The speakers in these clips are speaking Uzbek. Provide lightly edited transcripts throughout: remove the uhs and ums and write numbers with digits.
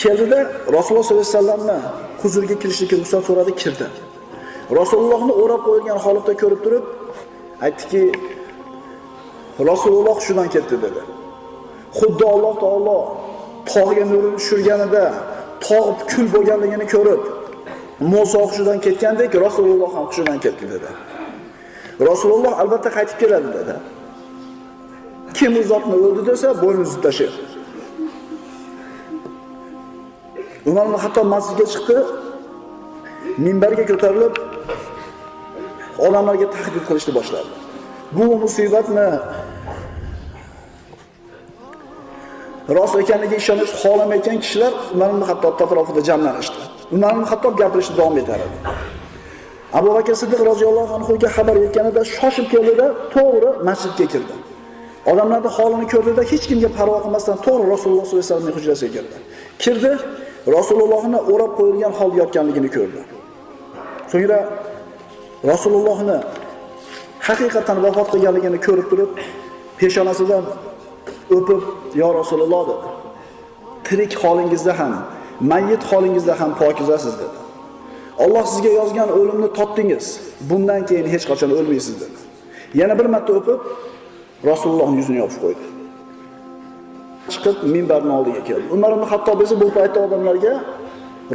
Keldida Rasululloh sollallohu alayhi vasallamni huzuriga kirishlikka ruxsat so'radi, kirdi. Rasulullohni o'rab qo'yilgan holatda ko'rib turib, aytdiki, Rasululloh shundan ketdi dedi. Xuddi Alloh taolo tog'ga nurini tushirganida tog' kul bo'lganligini ko'rib, Musa hushidan ketgandek Rasululloh ham hushidan ketdi dedi. Rasululloh albatta qaytib keladi dedi. Kim u zotni o'ldi desa, bo'ynini uzib tashlaydi. Umar ibn Xattob masjidga chiqdi, minbarga ko'tarilib odamlarga tahdid qilishni boshladi. Bu musibatni rost ekanligiga ishonish xohlamayotgan kishilar Umar ibn Xattob atrofida jamlanishdi. Umar ibn Xattob gapirishni davom etar edi. Abu Bakr Siddiq roziyallohu anhu ga xabar yetganida shoshib keldida to'g'ri masjidga kirdi. Odamlarning holini ko'rdida hech kimga parvo qilmasdan to'g'ri Rasululloh sollallohu alayhi vasallamning hujrasiga kirdi. Kirdi, Rasulullohni o'rab qo'yilgan holda yotganligini ko'rdi. So'ngra Rasulullohni haqiqatan vafot qilganligini ko'rib turib, peshonasidan o'pib, "Ya Rasululloh" dedi. Tirik holingizda ham, mayyit holingizda ham pokizasiz dedi. Alloh sizga yozgan o'limni totdingiz. Bundan keyin hech qachon o'lmaysiz dedi. Yana bir marta o'pib, Rasulullohning yuzini yopib qo'ydi. Chiqib minbarning oldiga keldi. Umar ibn Xattob esa bu paytda odamlarga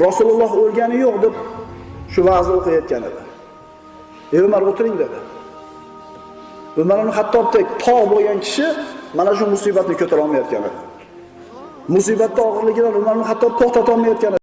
Rasululloh o'lgani yo'q deb shu va'zni o'qiyotgan edi. "Ey Umar, o'tiring" dedi. Umar ibn Xattobdek tog' bo'lgan kishi mana shu musibatni ko'tara olmayotgan edi. Musibatning og'irligidan Umar ibn Xattob to'xtata olmayotgan edi.